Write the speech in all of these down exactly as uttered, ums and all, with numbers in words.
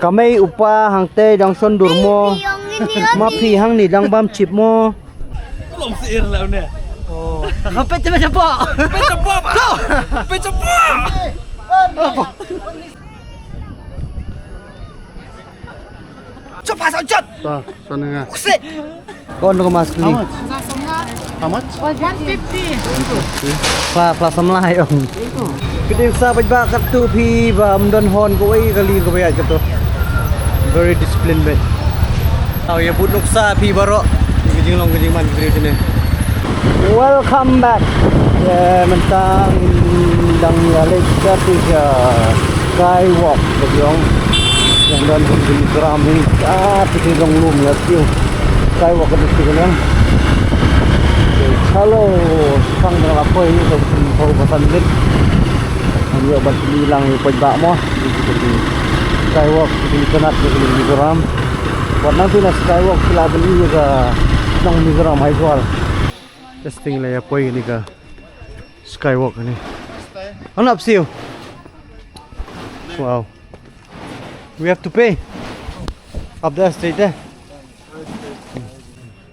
Ka mei u pa hangtei dang shon dur mo. Ma phi hangne dang bam chip mo. Long sir la ne. Oh. Ka pet te chapo. Pet chapo ba. Pet chapo. Chop ha sa chop. Ta, sana nga. Kusik. Kon ko mas ni. How much? How much? One fifty. Pla, pla samla ïong. Phi dang sa bad ba katto phi bym don hon kawei ka lir kaba ïaid katto. Very disciplined bad. Aw, ïa bud nuksa phi baroh. Ka jinglong ka jingman ka briew jine. Welcome back. Ïa, mynta ngi dang ïaleit sha Skywalk ka jong. Ïa don ka jingkram hi. Ah, phi dang lum ïa phi. Skywalk ka dei ka jong. Hello, sang dang la poi ka pau ka san minit. Ngi ïoh ban pynlong ïa poi ba mo. Skywalk ka dei ka nat ka dei Mizoram. Wat nang tu na Skywalk sila beli ka nang Mizoram Aizawl. Testing la ïa poi ni ka Skywalk ni. Anap siu. Wow. We have to pay. Up there straight eh.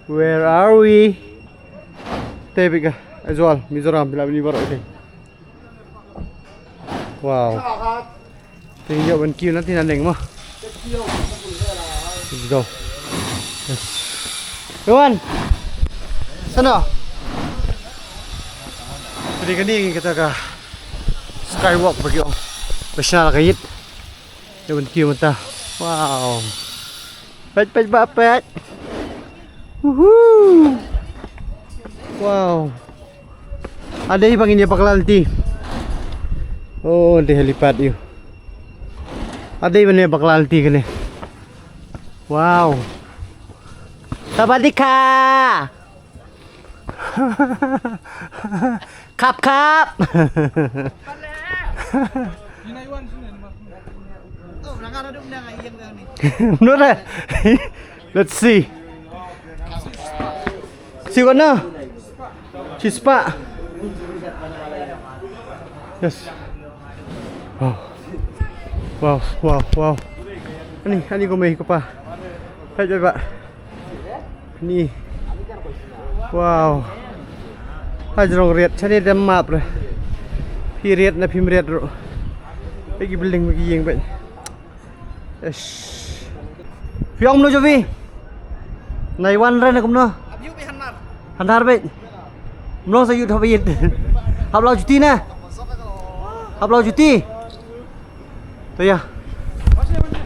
Where are we? Te bika Aizawl, Mizoram, bila bini baroh te. Wow. Te ïoh ban kiew na ti na neng mo. Let's go. Yes. Iwan. Sana. Jadi kani kata ka Skywalk bagi ong. Besar ka yit. Ïoh ban kiew mynta. Wow. Peit, peit, ba peit. Woohoo. Wow. Ade ba ngin ïa bakla lynti. Oh, de helipad ïoh. Ade ba ngin ïa bakla lynti kane. Wow. Sawadee ka. Kap kap. Nora. Let's see. See what now? Chispa. Yes. Wow. Wow, wow, wow. Ani, ani ko mei ko pa. Hai jai ba. Ni. Wow. Hajrong riat chani dem map re. Phi riat na phim riat ro. Pegi building pegi yeng ba. Eish. Phi ong mano jovi? Nai wan re na kumno? Handar bet. Mlong sa yut haba yit. Hap lau juti na. Hap lau juti. To ya.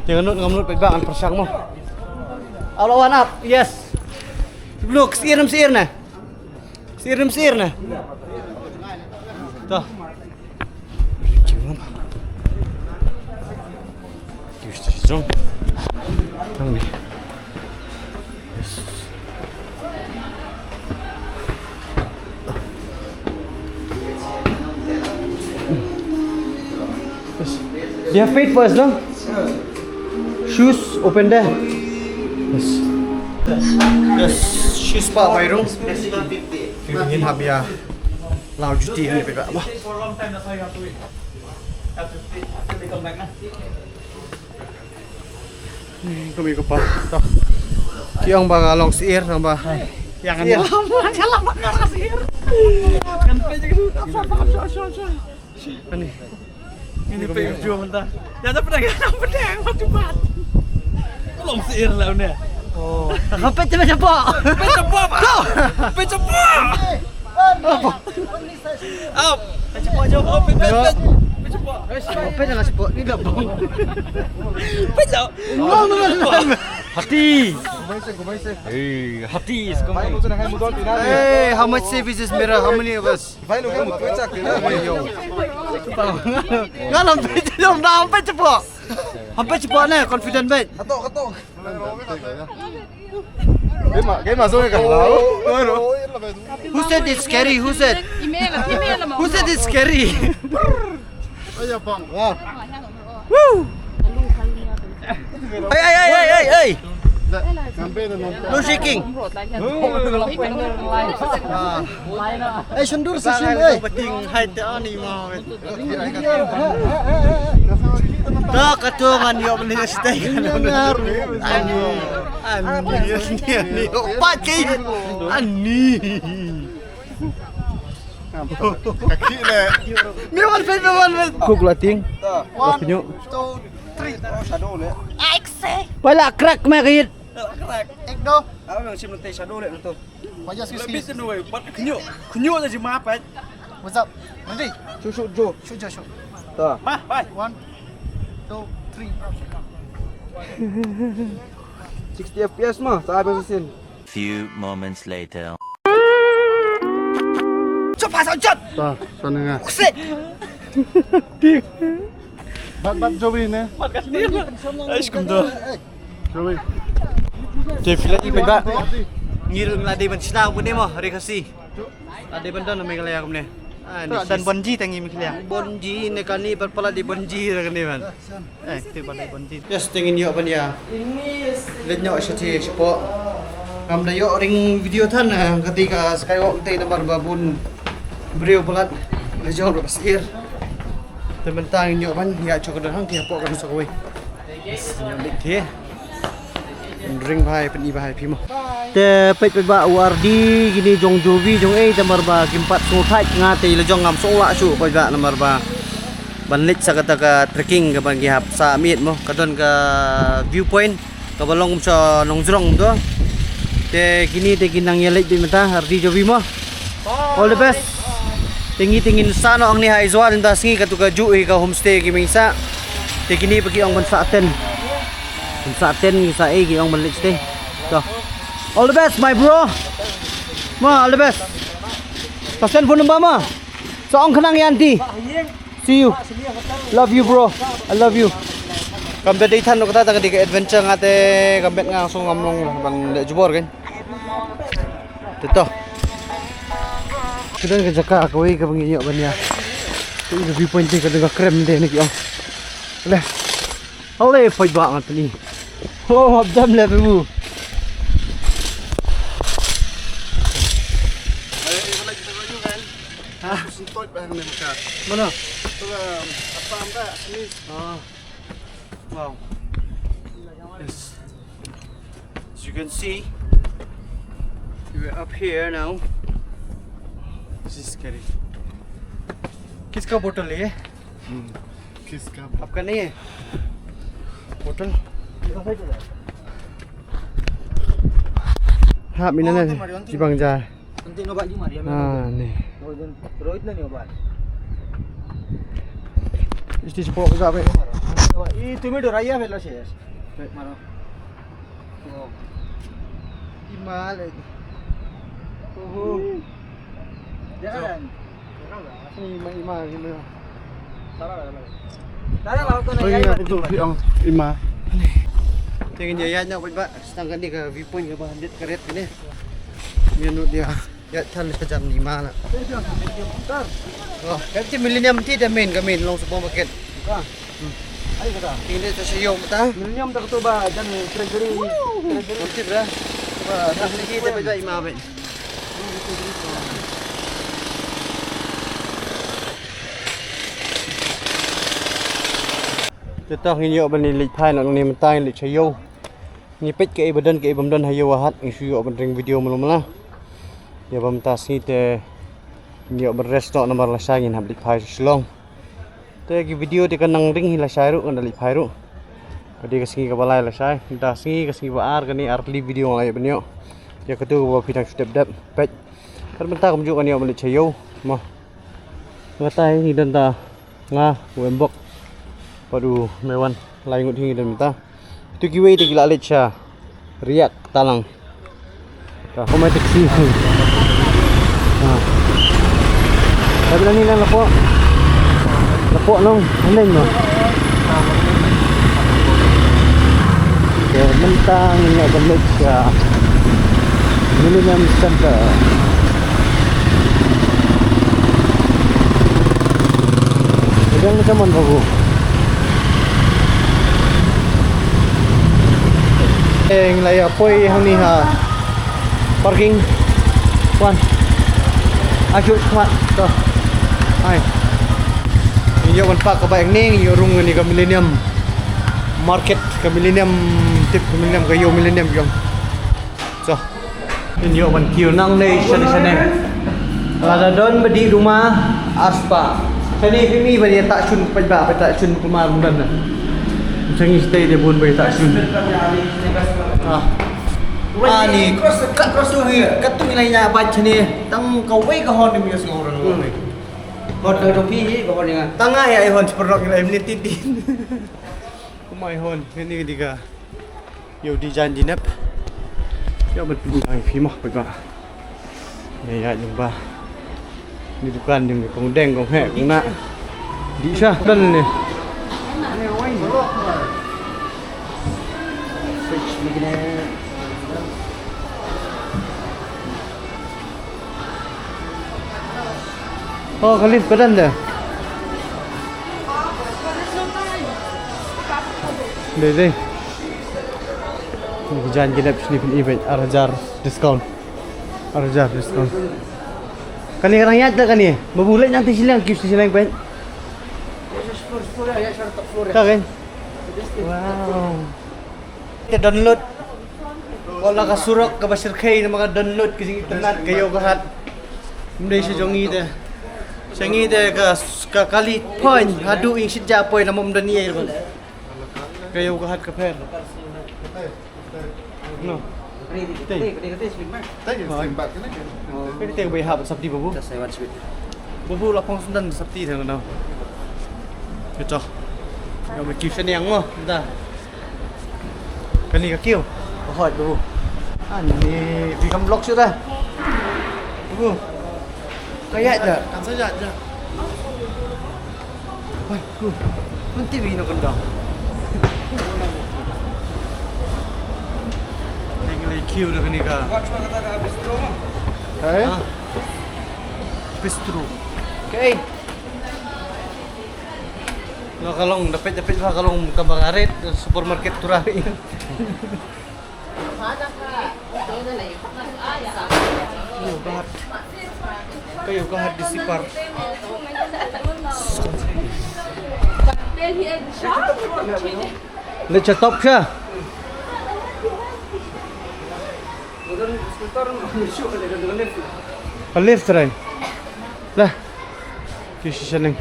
Jangan nut ngamnut bet ba ngan persang mo. Hap lau wan ap. Yes. Look, sir na sir na. Sir na sir na. To. They have paid for us, no? Shoes open there. Yes. Yes, shoes pa bai rung. Ngin hap ïa lau juti ni pek ba. Kami ko pa. To. Ki ong ba ka long sir nang ba. Yang ni. Kan pe je. Ani. Ini pe ujung ta. Ya ta pedang, ya ta pedang, what to bat. Long sir lah ni. Oh. Ka pe te chapo. Pe chapo. Pe chapo. Apa? Au. Pe chapo jauh. Au, pe, pe, pe. Pe chapo. Pe jangan chapo. Ni dah bang. Pe jauh. Hati. Eh, hati is coming. Eh, how much services mirror? How many of us? Yo. Ngalam pe jauh, ngalam pe chapo. Hampe chapo ne, confident bet. Kato, kato. Game, game masuk ke kalau. Who said it's scary? Who said? Who said it's scary? Woo! Hey, hey, hey, hey, hey, hey! No shaking. Hey, sundur sa shin, hey. Bating hai te ani mau. Da ka tu ngan ïoh beli stay. Ani, ani, ani, ani. Opat ke. Ani. Kaki le. Mi wan pen, mi wan pen. Kuk la ting. One, two, three. Shadow le. Pala crack me kait. Ek do. Apa yang sim nanti shadow le tu? Wajah sisi. Lebih sini weh, buat kenyuk. Kenyuk aja mah, Pak. What's up? Ready? Shoot, shoot, Jo. Shoot, Jo, shoot. Tuh. Mah, bye. One, two, three. Sixty F P S mah, tak habis mesin. Few moments later. Cepat, Sajat! Tuh, sana nga. Kusik! Bat, bat, Joey ne. Mat ka sini. Ais kum tu. Joey. Te phi la i phi ba. Ngi ruh la dei ban shna kumne mo, re Khasi. La dei ban don Meghalaya kumne. Ah, ni san bonji tangi Meghalaya. Bonji ne kani pat pala dei bonji ra kani ban. Eh, te pat dei bonji. Yes, te ngin ïoh ban ïa leit noh shatei shapoh. Ngam da ïoh ring video than, eh, kati ka skywalk te namar ba bun briew palat la jong ruh ba sir. Te mynta ngin ïoh ban ïa chok don hangtei hapoh kan sa kawei. Yes, ngin ïoh leit te. Ring bha, pyni bha ïa phi mo. Te peit peit ba u ardi kine jong Jovi jong ei te namar ba kim pat sngewthait nga te la jong ngam sngewlah shuh peit ba namar ba ban leit sa kata ka trekking kaba ngi hap sah miet mo, ka don ka viewpoint kaba long kum sha Nongjrong to. Te kine te ki nang ïa leit beit mynta ardi Jovi mo. All the best. Te ngi te ngin sah noh hangne ha Aizawl mynta sngi, katu ka juh hi ka homestay ki meng sah. Te kine ba ki ong ban sah tent. Ban sah tent ngi sah ei, ki ong ban leit stay. To. All the best my bro. Ma, all the best. Pasen phone number ma. Sa ong khnang ïa aunty. See you. Love you bro. I love you. Kam da dei than noh kata, tang ka dei ka adventure nga te kam bet nga shu ngam long ban leh jubor kan. Te to. Ka don ka jaka kawei kaba ngi ïoh ban ïa. Te ka viewpoint te ka don ka krem te ne ki ong. Le. Ale poi ba ngan pyni. Oh, hap dam le bu. Ha? Mana? Ah. Wow. Yes. As you can see, we are up here now. This is scary. किसका बोतल है ये? किसका बोतल? आपका नहीं है बोतल? Ha, mina na, jibang ja. Nanti nyoba jumar ya. Ah, ni. Rohit na nyoba. Isti sepo ka be. Itu mi doraya velo ses. Maro. Oh. Ima le. Oh. Jangan. Ima, ima, ima. Salah lah. Salah lah, kau nak. Ima. Tengin ya ya nak buat ba. Setengah ni ke viewpoint ke bahan dia karet ni. Minut dia. Ya, than ka jan ni ma la. Oh, ka ti Millennium ti da main ka main long supermarket. Ka. Hmm. Ai kata. Ti ne ta sha yong ta. Millennium ta tu ba jan treasury. Treasury. Ti bra. Ba ta sigi ta ba ima ba. Te tah ngin ïoh ban leit phai na nong ni mynta ngin leit sha yong. Ngi peit kaei ba don kaei bym don ha ïew ha hat, ngi shu ïoh ban ring video malu mala. Ïa ba mynta sngi te ngi ïoh ban rest noh namar lashai ngin hap leit phai sha Shillong. Te ki video te ka nang ring hi lashai ruh, ngan da leit phai ruh. Ka dei ka sngi kaba lai lashai, mynta sngi ka sngi ba ar, kane ar tylli video nga la ïoh ban ïoh. Ïa katu kaba phi dang shu dep dep peit. Kata mynta kumjuh ngan ïoh ban leit sha ïew. Mo. Nga tai ngi don ta. Nga, u Embok. Bad u Mewan, lai ngut hi ngi don mynta. Itu kiwei te ki la leit sha Riak Talang. Ka home taxi. Ha. Tapi nang ni nang lapoh. Lapoh nong, aneng nong. Te mynta ngi ïa ban leit sha Millennium Center. Dang macam mana bagu. Eh, ngi la ïa poi hangne ha parking. Wan. Ayo, cepat. To. Hai. Ngi ïa wan park ka bike ni, ngi ïa rung ni ka Millennium. Market ka Millennium, tip ka Millennium, ka ïew Millennium jong. So. Ngin ïoh ban kiew nangne shane shane. Lada don ba dih duma ar spah. Shane phi mih ba ïa ta shun, pynba ba ta shun kumar mun dan. Shangi stay de bun ba ïa ta shun. Ah. Ani cross, kat cross tu hi. Kat tu ngi lai nya ba shane. Tang kawei ka hon ni mi sngo ran. Hon ka to phi hi ka hon ni nga. Tang ai ai hon spurok ngi lai minit tin tin. Kumai hon, ini ka dika. Ïoh di jan di nep. Ïoh ban pynjah ïa phi mo, pynjah. Ïa, ïa, jong ba. Ni dukan jong kong deng, kong heh, kong nah. Di sha, dal ni. Oh, ka lift ka dang da. Dei, dei. Ni ka jan ki dep sini pyn eBay, ar hajar discount. Ar hajar discount. Kane ka dang ïaid da kane. Babu leit nangta shiliang, kiew shiliang peit. Ka kan? Wow. Te download. Wala ka surok kaba shyrkhei namar ka download ka jingitynnad ka ïew ka hat. Ym dei sha jong ngi te. Sha ngi te ka, ka kali point haduh ïing shitja point namar ym don ei ruh. Ka ïew ka hat ka pher. No. Te. Te ka bai hap sap di babu. Babu la phong sap di te no. Kita. Ïa me kiew shane ïa ngo. Da. Kane ka kiew. Ka hot tu. Ani phi kam block shuh da. Tu. Ka ïaid da. Kan sa ïaid da. Wah, ku. Nanti bagi nak kena. Tengok lagi kiew dah kena ka. Hai. Ha? Bistro. Okay. Nga ka long, dapit-dapit ba ka long ka ba ngarit, supermarket tu ra. Ïoh ka hat. Ka ïoh ka hat di sipar. Leit sha top sha. Ka lift trai. Lah. Ki shisha ning.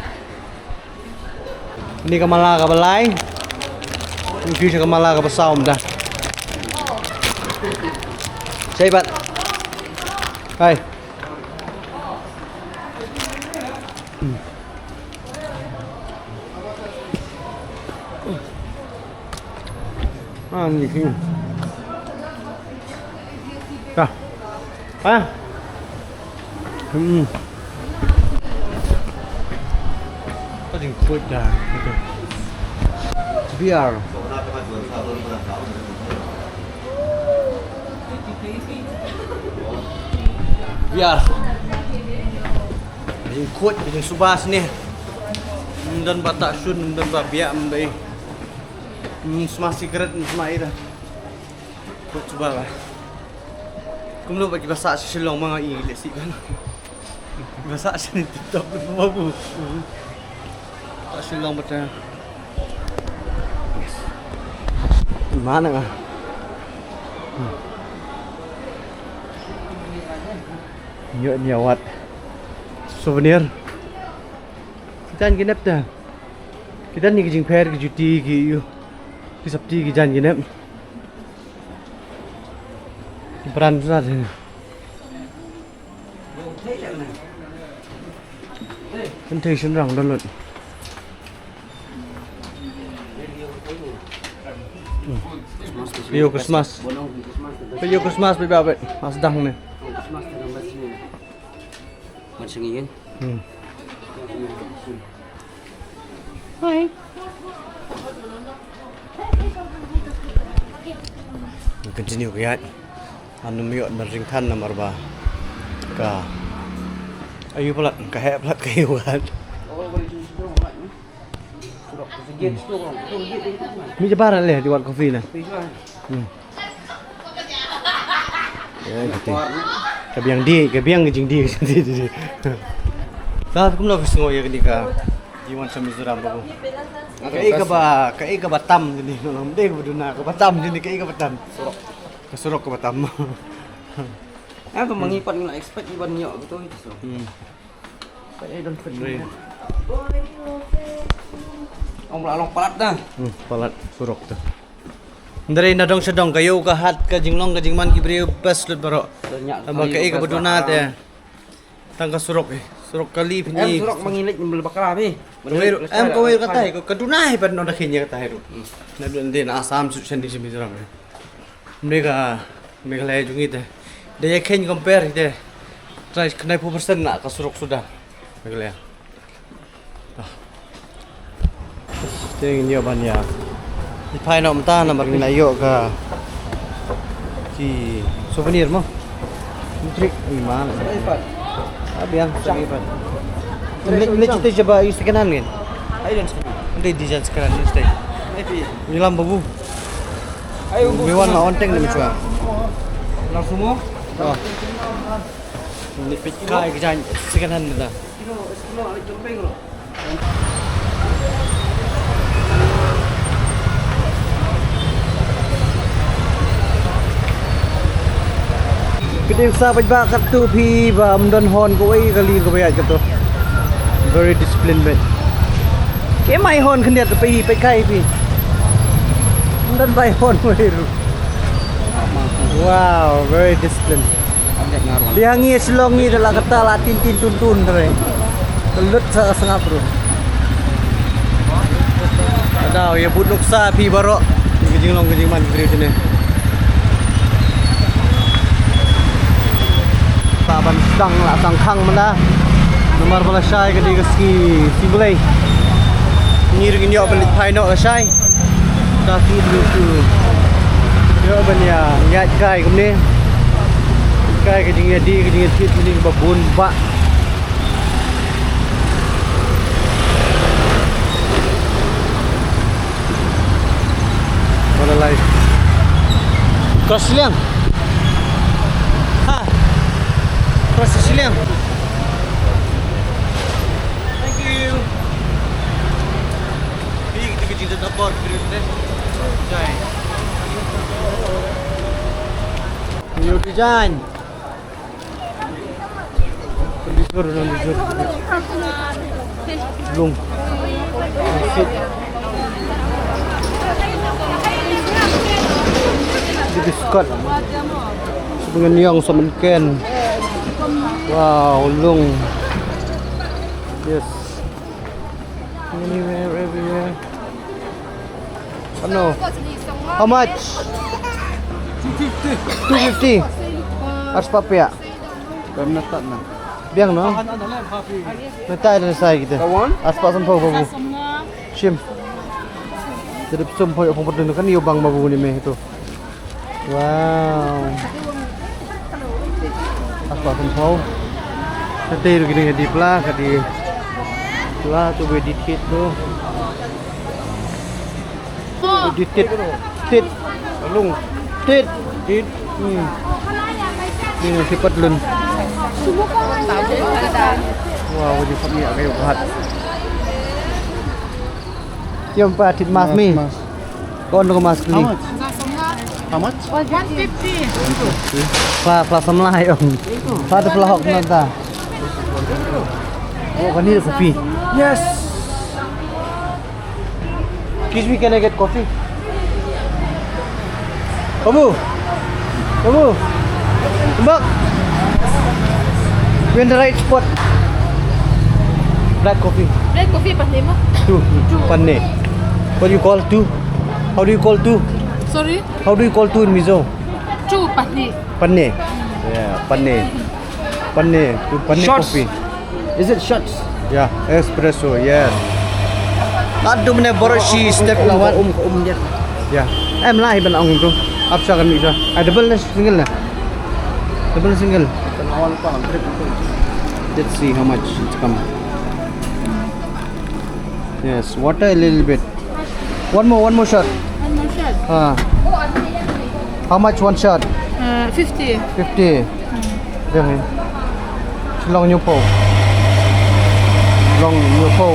Ni ka mala kaba lai. Ni ka mala kaba saw mynta. Shai pat. Hai. Hmm. Ah, ni sini. Dah. Ah. Hmm. Ka jingkhuid da. Biar. Biar. Ka jingkhuid, ka jingsuba sini. Ym don ba ta shun, ym don ba biak, ym dei. Ym sma sikret, ym sma ira. Khuid suba ba. Kumno ba kiba sah sha Shillong ma nga i leh sih kan. Ba sah sha ni tip top ba bu. Sah Shillong ba ta. Mana nga. Ïoh ni awat. Souvenir. Kita ni ki nep ta. Kita ni ki jingpher ki juti ki ïu. Ki sapti ki jan ki nep. Ki brand sa de. Kan thei shin rang download. Yo Christmas. Yo Christmas, ba ba. Mas dang ne. Mas ngi. Hmm. Hi. Continue ka ïaid. Anu miot ban ring than namar ba ka ayu palat ka heh palat ka ayu palat. Mi jabar le di wat coffee na. Hmm. Ya, gitu. Ka biang di, ka biang ka jing di, di, di, di. Dah, kumno ka sngew ïa kane ka. Jiwan sha Mizoram babu. Kaei kaba, kaei kaba tam jini, nong dei kaba duna, kaba tam jini, kaei kaba tam. Surok. Ka surok kaba tam. Em, to ma ngi pat ngi la expect i ban ïoh kito hi to. Hmm. Kaei don fit. Ong la long palat da. Hmm, palat surok to. Ndrei na dong sha dong ka ïoh ka hat ka jinglong ka jingman ki briew best lut baroh. Tang ba kaei kaba duna te. Tang ka surok eh. Surok kali phi. Em, surok ma ngi leit ngi bakla phi. Kawei ruh, em kawei ruh katai, ka duna hi pat nong da kheiñ ïa katai ruh. Na dun dei na Assam shu shen ding sha Mizoram eh. Mega, Meghalaya jong ngi te. Da ïa kheiñ compare hi te. Trai khyndai phew percent na ka surok suda. Meghalaya. Ah. Te ngin ïoh ban ïa. Phai noh mynta namar ngin ïoh ka ki souvenir mo. Trick i man. Ah, biang, sorry, pat. Leit, leit shuti sha ba i second hand ngin. Ai, dan second hand. Ndei design second hand, ndei. Maybe. Ngi lam babu. Ai, babu. Ngi wan la on teng ne mechwa. Langsung mo? Oh. Ni pit kai ki jan second hand ni da. Kdin sa bad ba katto phi ba ym don hon kawei ka li kaba ïaid katto. Very disciplined bad. Ke mai hon khyndiat phi phi kai phi. Ym don bai hon wei ruh. Wow, very disciplined. Dei hangne Shillong ngi da la kata la tin tin tun tun re. Ka lut sa ka sngap ruh. Ka dei ïa bud nuksa phi baroh. Ka jinglong ka jingman ka briew jine. Ba ban sdang la sdang khang mynta. Namar ba la shai ka dei ka sngi sngi Blei. Ngi ruh ngin ïoh ban leit phai noh la shai. Ka sngi Blei shu ïoh ban ïa ïaid kai kumne. Kai ka jingïadei ka jingïathied mynta ba bun ba. Mana lai. Cross shiliang. Ha. Cross shiliang. Thank you. Big, big, big, the number, big, big. Jai. New design. Lung. Di biskot. Dengan yang semenken. Wow, lung. Yes. Anywhere, everywhere. Ano? How much? Two fifty. Two fifty. Arspah piak. Biang no? Nata ida sai kita. Arspah sanphew babu. Shim. Jadi sum poi pung perdun kan ïoh bang babu ni meh itu. Wow. Arspah sanphew. Ka dei ruh ki dei ka dei pla, ka dei pla tu ba dei tit tu. Dei tit. Tit. Lung. Tit. Tit. Hmm. Ni nang sipat lun. Wow, ka dei pla ni ka ïoh bhat. Ïa pa tit mas mi. Mas, mas. Kon ko mas ni. How much? How much? One fifty. Pla, pla samla ïa ong. Pla tu pla hok nanta. Oh, kani da kopi. Yes. Excuse me, can I get coffee? Babu! Babu! Come back! We're in the right spot. Black coffee. Black coffee, panne mo? Two. Two. Panne. What do you call two? How do you call two? Sorry? How do you call two in Mizo? Two, panne. Panne. Yeah, panne. Panne, panne shots. Coffee. Is it shots? Yeah, espresso, yes. Adu mene boro shi step na wan. Um, um, yeah. Yeah. Em lah iban ang tu. Ap sha kan bisa. Ah, double na single na. Double na single. Let's see how much it's come. Yes, water a little bit. One more, one more shot. One more shot. Ah. How much one shot? Uh, fifty. Fifty. Hmm. Dang eh. Shillong hynñiewphew. Shillong hynñiewphew.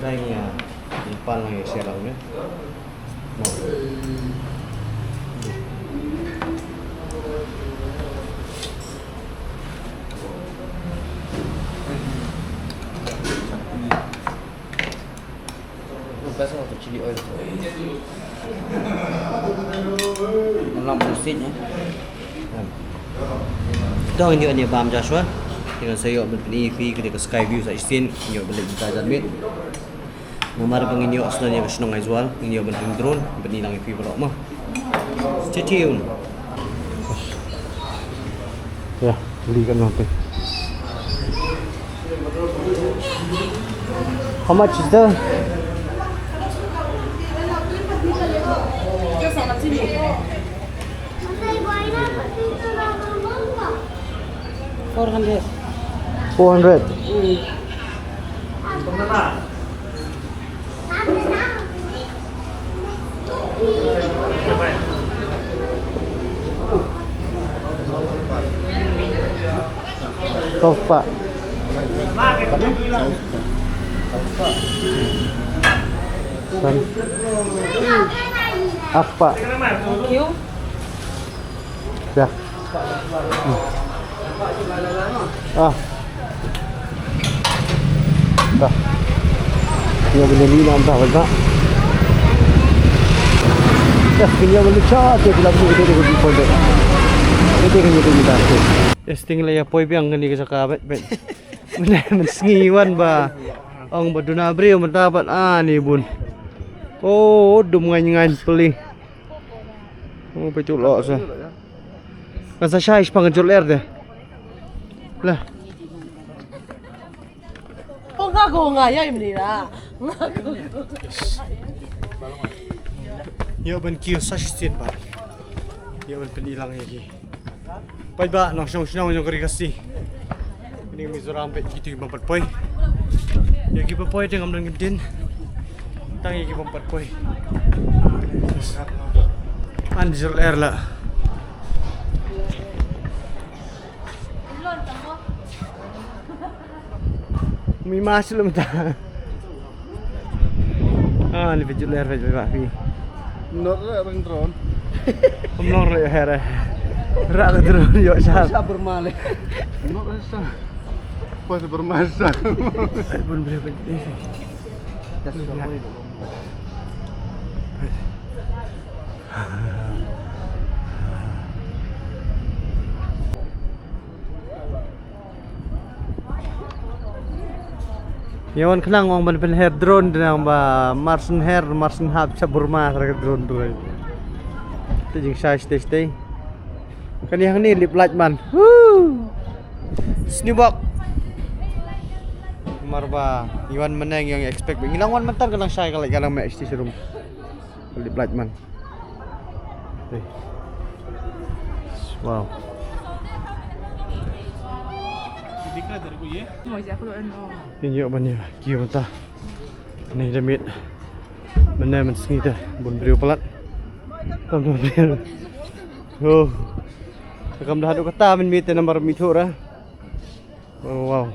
Dang ïa, ïa pan lang ïa share lang ïa. Pass the chili oil. Ngam lah mesti nya. To ngin ïoh ïa bam Joshua. Ngin sa ïoh ban pyni ïa phi ka dei ka sky view sa shisien, ngin ïoh ban leit bynta janmiet. Namar ba ngin ïoh snoh ïa ka shnong Aizawl, ngin ïoh ban pyn drone, ban pyni lang ïa phi baroh mo. Stay tuned. Ya, beli kat noh tu. How much is the? Four hundred. Four hundred. Toppa. San. Apa? Thank you. Ya. Ah. Dah. Ïa beli ni nampak banyak. Dah, ïa beli cha, dia bilang ni dia dia beli pun deh. Dia dia ni dia minta. Yes, tinggal ïa poi biang ni ke jaka bet bet. Benda mensngi wan ba. Ong ba duna briew mynta bad ani bun. Oh, dum ngan ngan peli. Oh, betul lah sa. Kan sa shai spang jol er deh. Lah. Pong ka ko nga ya imni la. Ïoh ban kiew sa shisien pat. Ïoh ban pyni lang ïa ki. Paidbah nongshong shnong jong ka Ri Khasi. Kane ka Mizoram bad kito ki bym pat poi. Ïa ki bym poi te ngam don kyntien. Tang ïa ki bym pat poi. An jol er la. Mi mas lum ta. Ah, ni pejul ler pejul ba pi. Nor re ring drone. Kum nor re here. Ra ka drone yo sa. Sa bermale. Nor re sa. Pas bermasa. Bun bre pejul. Das. Ïa wan khnang ong ban pynher drone dang ba marsen her marsen hap cha Burma sar ka drone tu. Te jingshai shtei shtei. Kane hangne lip light man. Woo! Snewbok. Mar ba ïa wan mynne ïa expect ba ngi nang wan mynta ka nang shai ka light ka nang meh shtei sharum. Lip light man. Hey. Wow. Ïa ngi ban ïa kiew mynta. Ni da miet. Mynne mynsngi te bun briew palat. Tam tam briew. Oh. Kam da haduh kata mynmiet te namar mithuh ra. Oh, wow.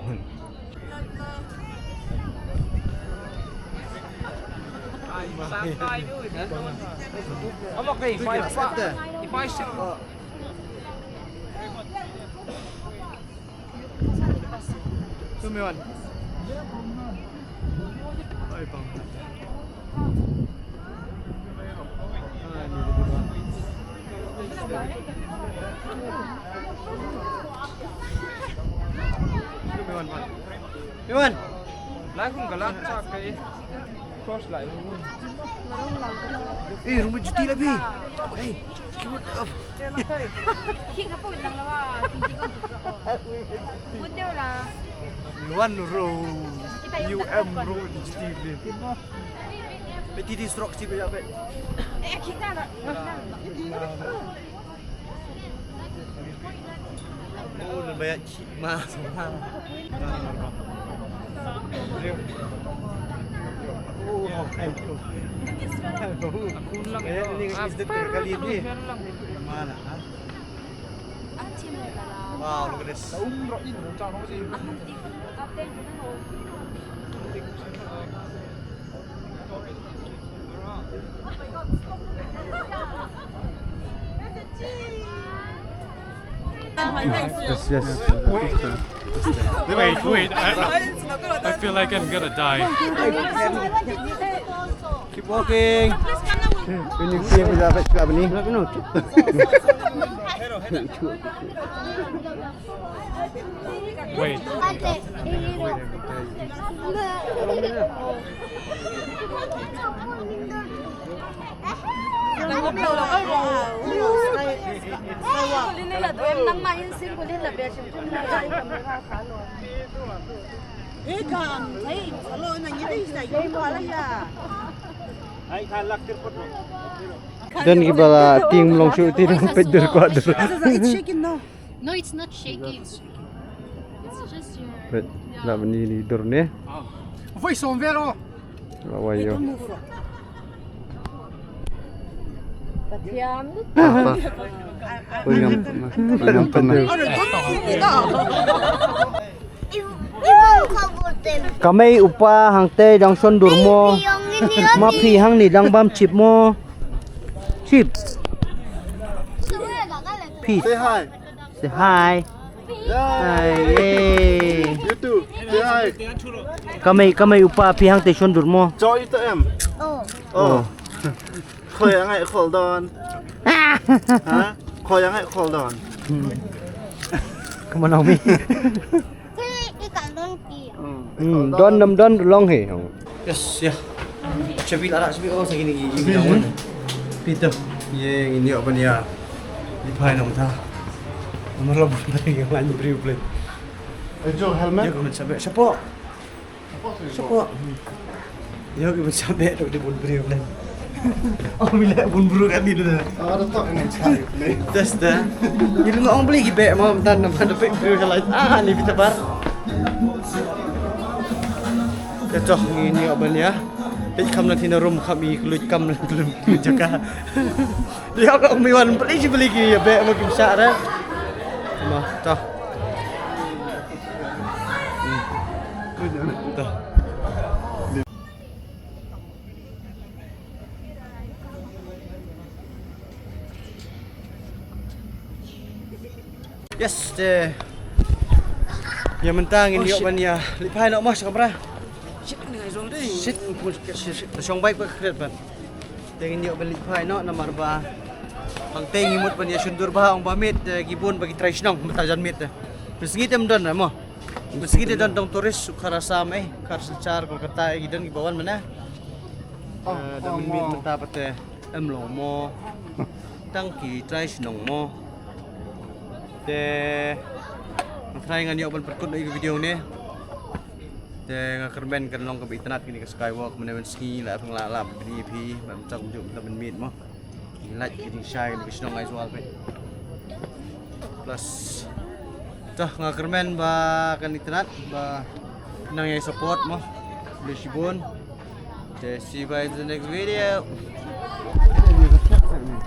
Iwan. Lai khun ka lak chak ka i. Torch light. Eh, rumah juti lah, Pi. Eh, kiwat up. Ki ka pun lang lawa. Pun dia lah. Iwan ro. U M ro juti, Pi. Peti di strok si ko ya, Pi. Eh, kita lah. Oh, nampak ya, cik mas. Oh, thank you. Aku lang. Kaya ni kasi doktor kali ni. Mana, ha? Wow, look at this. Yes, yes. Wait, wait. I, I, I feel like I'm gonna die. Keep walking. When you see him, you have it, you have any? Wait. Don ki ba la tieng long shu ti dang peit dur kwah dur. It's shaking now. No, it's not shaking. It's just your. Peit, la bani ni dur ne. Voi som vero. La wai yo. Patiam. Apa? Pengam, pengam pernah. Ka mei u pa hangtei dang shon dur mo. Ma phi hangne dang bam chip mo. Chip. Phi. Say hi. Say hi. Hi. Yay. You too. Say hi. Ka mei, ka mei u pa phi hangtei shon dur mo. Joy to em. Oh. Oh. Khoi ang ai khol don. Ha? Khoi ang ai khol don. Hmm. Come on, Naomi. Hmm, don nam don long he. Yes, yeah. Chabi la, chabi, oh, sa kini, ini, ini. Peter. Ye, ini apa ni ya? Di pai nam ta. Nomor lo bukan yang lain beri play. Eh, Jo, helmet. Yo, kamu chabi. Siapa? Siapa? Yo, kamu chabi tu di bun beri play. Oh, bila bun beri kan di tu. Oh, ada tak ni cari play. Test dah. Ini mau beli gibek mau dan nama ada pek beri jalan. Ah, ni kita bar. Te to ngi ñiew ban ïa peit kham na thina rum kham i kluit kam na klum jaka. Ïa ka umi wan peli ji peli ki ïa beh ma kim sha re. Ma to. Yes, te. Ïa mynta ngin ïoh ban ïa leit phai noh mo sha kamra. Shit, shit, shit, shong bike ba kret ban. Te ngin ïoh ban leit phai noh namar ba hangtei ngi mut ban ïa shon dur bha, ong ba miet, te ki bun ba ki trai shnong mynta jan miet te. Pynsngi te ym don mo. Pynsngi te don tang tourist, u khar Assam eh, khar Silchar, Kolkata eh, ki don kiba wan mynne. Eh, da mynmiet mynta pat te ym long mo. Tang ki trai shnong mo. Te nga trai ngan ïoh ban pynkut ïa ka video ne. Te nga kyrmen kan long kaba itynnad kane ka skywalk, mynne mynsngi la rung la lap bni phi, ban tang ju mynta mynmiet mo. Ki lait ki jingshai kane ka shnong Aizawl phi. Plus, toh, nga kyrmen ba kan itynnad ba nang ïa support mo. Khublei shibun. Te see you guys in the next video.